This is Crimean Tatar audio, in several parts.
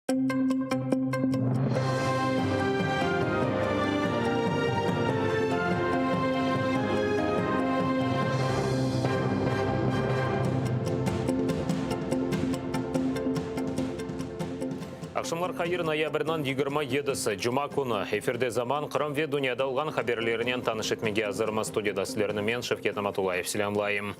Aqşamlar hayır, noyabrniñ 27-si, cuma künü. Efirde Zaman, Qırım ve dünyada olğan haberlerinen tanış etmege azırmız. Studiyada sizlerni men, Şevket Namatullayev, selâmlayım.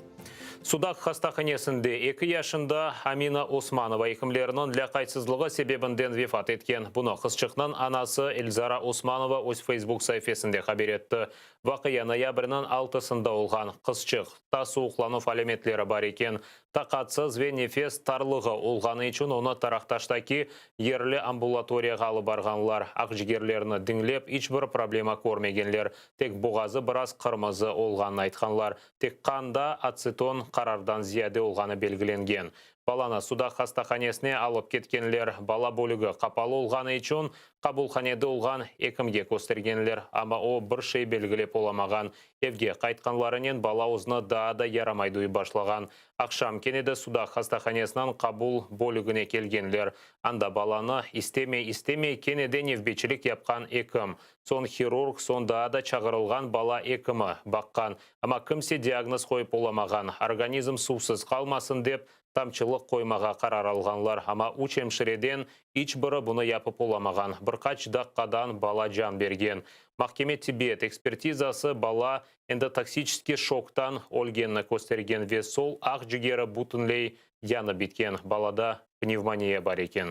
Sudaq hastahanesinde eki yaşında Amina Osmanova ekimlerniñ lâqaytsızlığı sebebinden vefat etken. Bunı qızçıqnıñ anası Elzara Osmanova öz Facebook saifesinde haber etti. Vaqia noyabrniñ altısında olğan. Qızçıq, ta suvuqlanuv alâmetleri bar eken. Taqatsız ve nefes tarlığı olğanı içün onı Taraqtaştaki yerli ambulatoriyağa alıp barğanlar. Aqcigerlerini diñlep, iç bir problema körmegenler. Tek boğazı biraz qırmızı olğanını aytqanlar. Tek qanda atseton qarardan ziyade olğanı belgilengen. Balanı Sudaq hastahanesine alıp ketkenler. Bala bölügi qapalı olğanı içün qabulhanede olğan ekimge köstergenler, amma o bir şey belgilep olamağan. Evge qaytqanlarınen bala özüni daa da yaramay duyıp başlağan. Aqşam kene de Sudaq hastahanesiniñ qabul bölügine kelgenler. Anda balanı istemey-istemey kene de nevbetçilik yapqan ekim, soñ hirurg, soñ daa da çağırılğan bala ekimi baqqan. Amma kimse diagnoz qoyıp olamağan. Organizm suvsız qalmasın dep, tamçılıq qoymağa qarar alğanlar. Amma üç emşireden iç biri bunı yapıp olamağan. Bir qaç daqqadan bala can bergen. Mahkeme-tibbiyet ekspertizası bala endotoksiçeskiy şoktan ölgenini köstergen ve sol aq cigeri bütünley yanıp bitken. Balada pnevmoniya bar eken.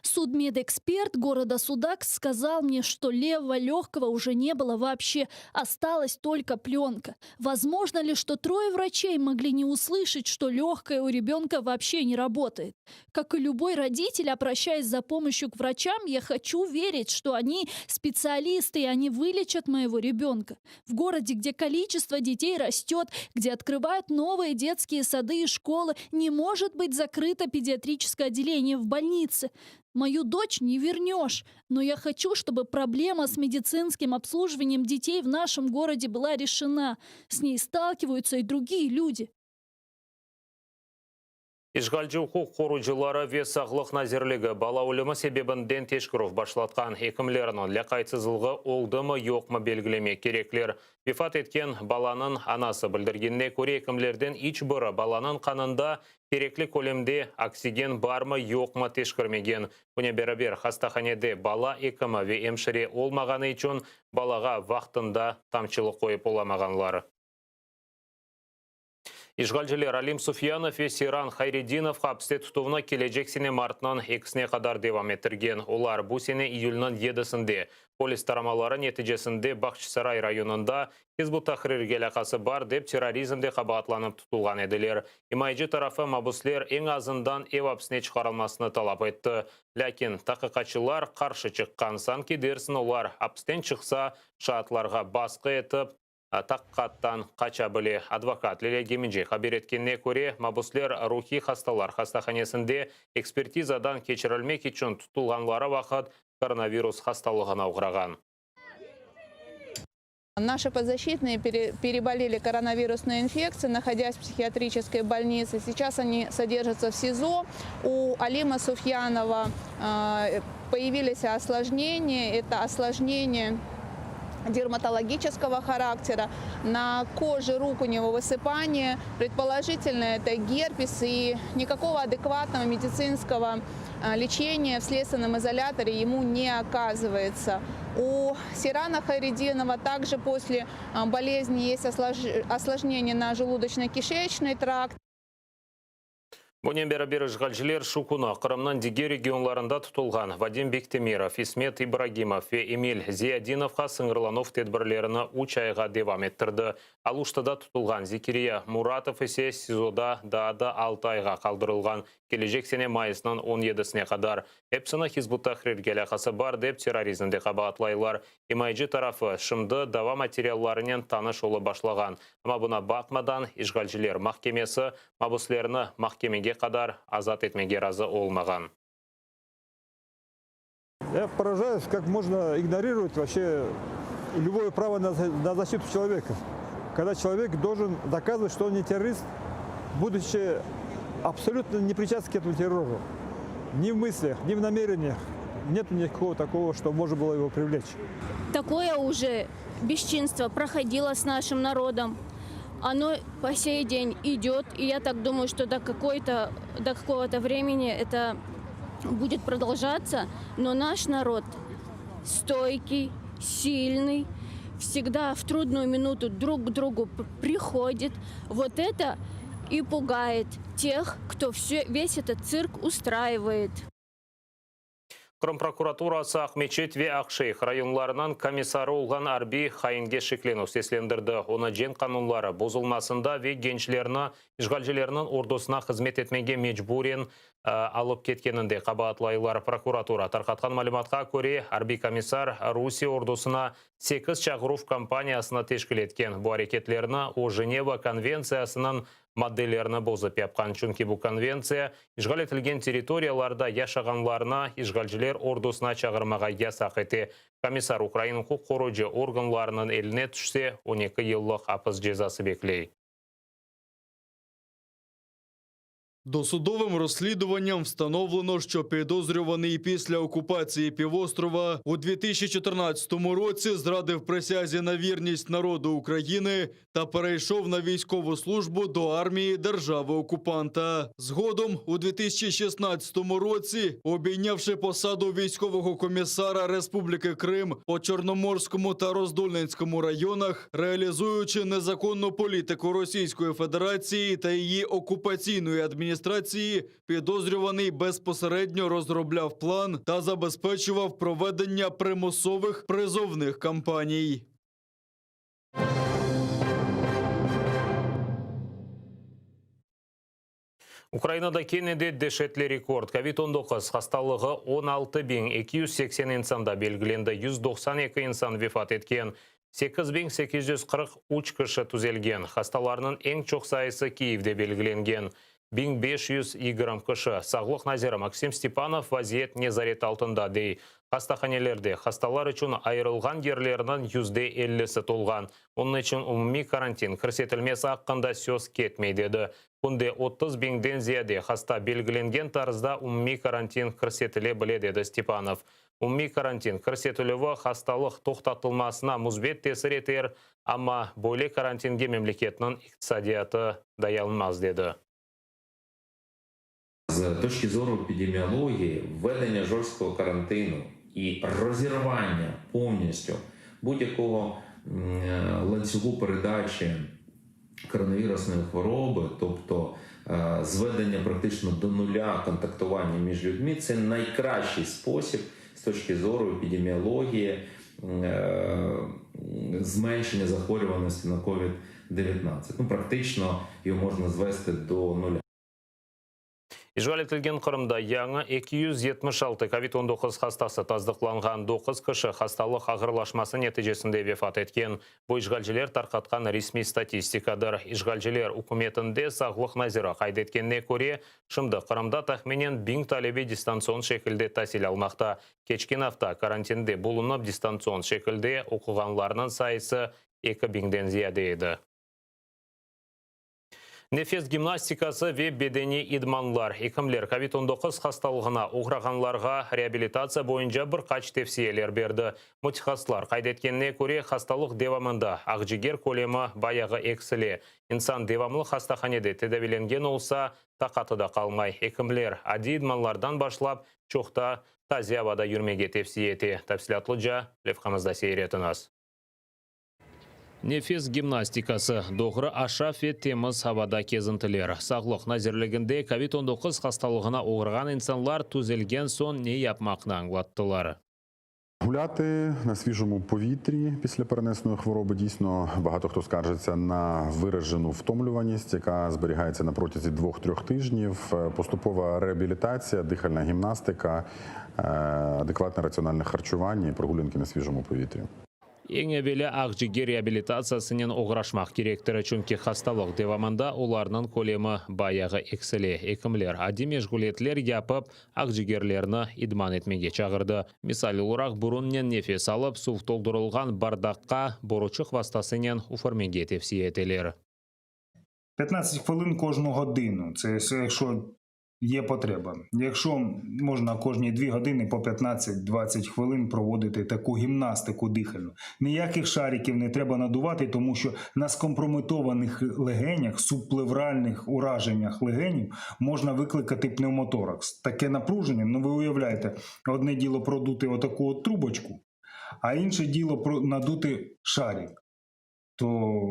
Судмедэксперт города Судак сказал мне, что левого легкого уже не было вообще, осталась только пленка. Возможно ли, что трое врачей могли не услышать, что легкое у ребенка вообще не работает? Как и любой родитель, обращаясь за помощью к врачам, я хочу верить, что они специалисты и они вылечат моего ребенка. В городе, где количество детей растет, где открывают новые детские сады и школы, не может быть закрыто педиатрическое отделение в больнице. Мою дочь не вернешь, но я хочу, чтобы проблема с медицинским обслуживанием детей в нашем городе была решена. С ней сталкиваются и другие люди. İşğalci uquq qoruyıcıları ve Sağlıq nazirligi bala ölümi sebebinden teşkerüv başlatqan. Ekimlerniñ lâqaytsızlığı oldımı-yoqmı belgilemek kerekler. Vefat etken balanıñ anası bildirgenine köre, ekimlerden iç biri balanıñ qanında kerekli kölemde oksigen barmı-yoqmı teşkermegen. Bunen beraber, hastahanede bala ekimi ve emşire olmağanı içün balağa vaqtında tamçılıq qoyıp olamağanlar. İşğalciler Alim Sufyanov ve Seyran Hayredinov apiste tutuvnı kelecek sene martnıñ ekisine qadar devam ettirgen. Olar bu sene iyülniñ yedisinde polis taramaları neticesinde Bağçasaray rayonında Hizb ut-Tahrirge alâqası bar dep terrorizmde qabaatlanıp tutulğan ediler. İmayeci tarafı mabüsler eñ azından ev apsine çıqarılmasını talap etti. Lâkin taqiqatçılar qarşı çıqqan, sanki dersiñ olar apisten çıqsa, şaatlarğa basqı etip, Taqiqattan qaça bile. Advokat Lilâ Gemeci haber etkenine köre, mabüsler ruhiy hastalar hastahanesinde ekspertizadan keçirilmek içün tutulğanları vaqıt koronavirus hastalığına oğrağan. Naşı podzaşçitnıye pereboleli koronavirusnoy infektsiya, nahodâs v psihiatriçeskoy bolnitse. Seyças oni soderjatsa v SİZO. U Alima Sufyanova poyavilis osložneniya, eto osložneniya dermatologiçeskogo haraktera, na koje ruk u nego vısıpaniye, predpoložitelno eto gerpes i nikakogo adekvatnogo meditsinskogo leçeniya v sledstvennom izolâtore emu ne okazyvayetsa. U Seyrana Hayredinova takje posle bolezni est osložneniye na jeludocno-kişeçnıy trakt. Bunen beraber işğalciler şu künü Qırımnıñ diger regionlarında tutulğan Vadim Bektemirov, İsmet İbragimov ve Emil Ziyadinovğa sıñırlanuv tedbirlerini üç ayğa devam ettirdi. Aluştada tutulğan Zekiriya Muratov ise SİZOda daa da altı ayğa qaldırılğan, kelecek sene mayısnıñ on yedisine qadar. Epsini Hizb ut-Tahrirge alâqası bar dep terrorizmde qabaatlaylar. İmayeci tarafı şimdi dava materiallarınen tanış olıp başlağan, amma buna baqmadan, işğalciler mahkemesi mabüslerni mahkemege qadar azat etmege razı olmağan. Ya poражаюсь, как можно игнорировать вообще любое право на защиту человека, когда человек должен доказывать, что он не террорист, будучи. Абсолютно не причастны к этому террору. Ни в мыслях, ни в намерениях нет никакого такого, что можно было его привлечь. Такое уже бесчинство проходило с нашим народом. Оно по сей день идет, и я так думаю, что до, какой-то, до какого-то времени это будет продолжаться. Но наш народ стойкий, сильный, всегда в трудную минуту друг к другу приходит. Вот это и пугает тех, кто все, весь этот цирк устраивает. Qırım prokuraturası Aqmeçit ve Aqşeyh rayonlarınıñ komissarı olğan arbiy hainge şeklenüv seslendirdi. Onı cenk qanunları bozulmasında ve gençlerni işğalcilerniñ ordusına hızmet etmege mecburen alıp ketkeninde qabaatlaylar. Prokuratura tarqatqan malümatqa köre, arbiy komissar Rusiye ordusına sekiz çağıruv kampaniyasını teşkil etken. Bu areketlerni o Jeneva konventsiyasınıñ maddelerini bozıp yapqan, çünki bu konventsiya işğal etilgen territoriyalarda yaşağanlarnı işğalciler ordusına çağırmağa yasaq ete. Komissar ukrain uquq qoruyıcı organlarınıñ eline tüşse, on eki yıllıq apis cezası bekley. Досудовим розслідуванням встановлено, що підозрюваний після окупації півострова у 2014 році зрадив присязі на вірність народу України та перейшов на військову службу до армії держави-окупанта. Згодом у 2016 році, обійнявши посаду військового комісара Республіки Крим по Чорноморському та Роздольненському районах, реалізуючи незаконну політику Російської Федерації та її окупаційної адміністрації, підозрюваний безпосередньо розробляв план та забезпечував проведення примусових призовних кампаній. Ukrainada kene de deşetli rekord. Kovid-19 hastalığı 16 280 insanda belgilendi. 192 insan vefat etken. 8843 kişi tüzelgen. Hastalarnıñ eñ çoq sayısı Kiyevde belgilengen. 1520 kişi. Sağlıq naziri Maksim Stepanov vaziyet nezaret altında dey. Hastahanelerde hastalar içün ayırılğan yerlerniñ %50-si tolğan. Onıñ içün umumiy karantin kirsetilmesi aqqında söz ketmey dedi. Künde 30 biñden ziyade hasta belgilengen tarzda umumiy karantin kirsetile bile dedi Stepanov. Umumiy karantin kirsetilüvi hastalıq toqtatılmasına müsbet tesir eter, amma böyle karantinge memleketniñ iqtisadiyatı dayanmaz dedi. З точки зору епідеміології, введення жорсткого карантину і розірвання повністю будь-якого м, е, ланцюгу передачі коронавірусної хвороби, тобто е, зведення практично до нуля контактування між людьми, це найкращий спосіб з точки зору епідеміології м, е, зменшення захворюваності на COVID-19. Ну, практично його можна звести до нуля. İşğal etilgen Qırımda yañı 276 COVID-19 hastası tasdıqlanğan 9 kişi hastalıq ağırlaşması neticesinde vefat etken. Bu işğalciler tarqatqan resmiy statistikadır. İşğalciler ükümetinde sağlıq naziri qayd etkenine köre, şimdi Qırımda tahminen 1000 talebe distantsion şekilde tasil almaqta. Keçken afta karantinde bulunıp distantsion şekilde oquğanlarnıñ sayısı 2000-den ziyade edi. Nefes gimnastikası ve bedeniy idmanlar. Ekimler COVID-19 hastalığına oğrağanlarğa reabilitatsiya boyunca bir qaç tevsiyeler berdi. Mütehassıslar qayd etkenine köre hastalıq devamında aqciger kölemi bayağı eksile. İnsan devamlı hastahanede tedaviylengen olsa, taqatı da qalmay. Ekimler adiy idmanlardan başlap, çoqta taze avada yürmege tevsiye ete. Tafsilâtlıca levhamızda seyir etiñiz. Nefes gimnastikası, doğru aşav ve temiz avada kezintiler. Sağlıq nazirliginde COVID-19 hastalığına oğrağan insanlar tüzelgen soñ ne yapmaqnı añlattılar. Гуляти на свіжому повітрі після перенесеної хвороби дійсно багато хто скаржиться на виражену втомлюваність, яка зберігається на протязі 2-3 тижнів. Е, Поступова реабілітація, дихальна гімнастика, е, адекватне раціональне харчування і прогулянки на свіжому повітрі. Eñ evelâ aqciger reabilitatsiyasınen oğraşmaq kerektir, çünki hastalıq devamında olarnıñ kölemi bayağı eksile. Ekimler adiy meşğuliyetler yapıp, aqcigerlerni idman etmege çağırdı. Misal olaraq burunnen nefes alıp, suv toldurılğan bardaqqa boruçıq vastasınen üfürmege tevsiye eteler. 15 хвилин кожну годину. Це якщо є потреба. Якщо можна кожні 2 години по 15-20 хвилин проводити таку гімнастику дихальну. Ніяких шариків не треба надувати, тому що на скомпрометованих легенях, субплевральних ураженнях легенів можна викликати пневмоторакс. Таке напруження, ну ви уявляєте, одне діло продути отаку от трубочку, а інше діло про- надути шарик. То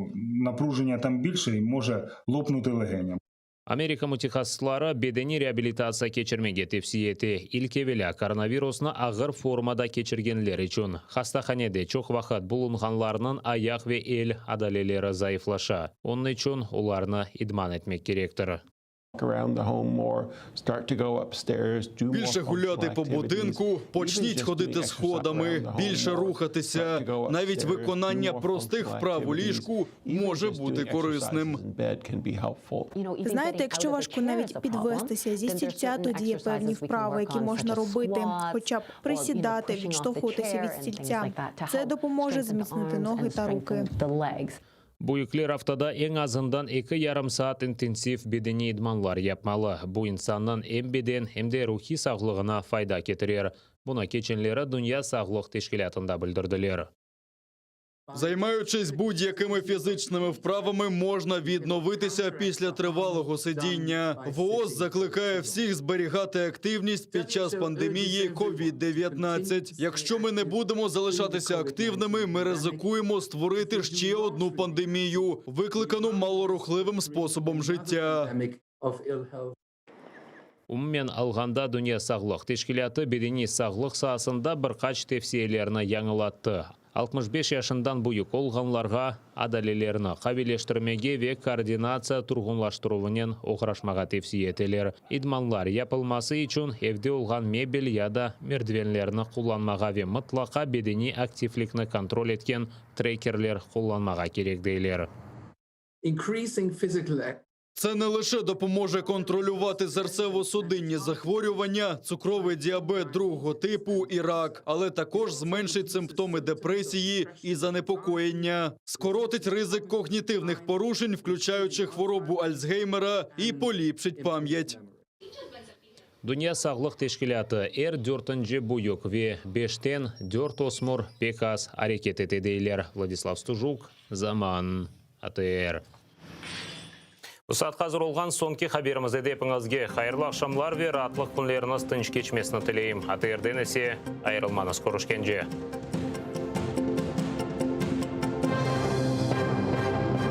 напруження там більше і може лопнути легеня. Amerika mütehassısları bedeniy reabilitatsiya keçirmege tevsiye ete. İlk evelâ, koronavirusnı ağır formada keçirgenler içün. Hastahanede çoq vaqıt bulunğanlarnıñ ayaq ve el adaleleri zayıflaşa, onıñ içün olarnı idman etmek kerektir. Більше гуляти по будинку, почніть ходити сходами, більше рухатися. Навіть виконання простих вправ у ліжку може бути корисним. Знаєте, якщо важко навіть підвестися зі стільця, тоді є певні вправи, які можна робити, хоча б присідати, відштовхуватися від стільця. Це допоможе зміцнити ноги та руки. Büyükler aftada eñ azından eki yarım saat intensiv bedeniy idmanlar yapmalı. Bu insannıñ em beden, em de ruhiy sağlığına fayda ketirer. Bunı keçenleri Dünya sağlıq teşkilâtında bildirdiler. Займаючись будь-якими фізичними вправами, можна відновитися після тривалого сидіння. ВООЗ закликає всіх зберігати активність під час пандемії COVID-19. Якщо ми не будемо залишатися активними, ми ризикуємо створити ще одну пандемію, викликану малорухливим способом життя. Umumen alğanda Dünya sağlıq teşkilâtı bedeniy sağlıq saasında bir qaç tevsiyelerni yañılattı. 65 yaşından büyük olğanlarğa adalelerni qaviyleştirmege ve koordinatsiya turğunlaştıruvınen oğraşmağa tevsiye eteler. İdmanlar yapılması içün evde olğan mebel ya da merdivenlerni qullanmağa ve mıtlaqa bedeniy aktivlikni kontrol etken trekerler qullanmağa kerek, deyler. Це не лише допоможе контролювати серцево-судинні захворювання, цукровий діабет другого типу і рак, але також зменшить симптоми депресії і занепокоєння, скоротить ризик когнітивних порушень, включаючи хворобу Альцгеймера, і поліпшить пам'ять. Dünya sağlıq teşkilâtı er dörtünci büyük ve beşten dört ösmür pek az areket ete, deyler. Vladislav Stujuk, Zaman, ATR. Bu saat azır olğan soñki haberimiz edi. Epiñizge hayırlı aqşamlar ve raatlıq künleriñiz tınç keçmesini tileyim. ATRden ise ayırılmañız. Körüşkence.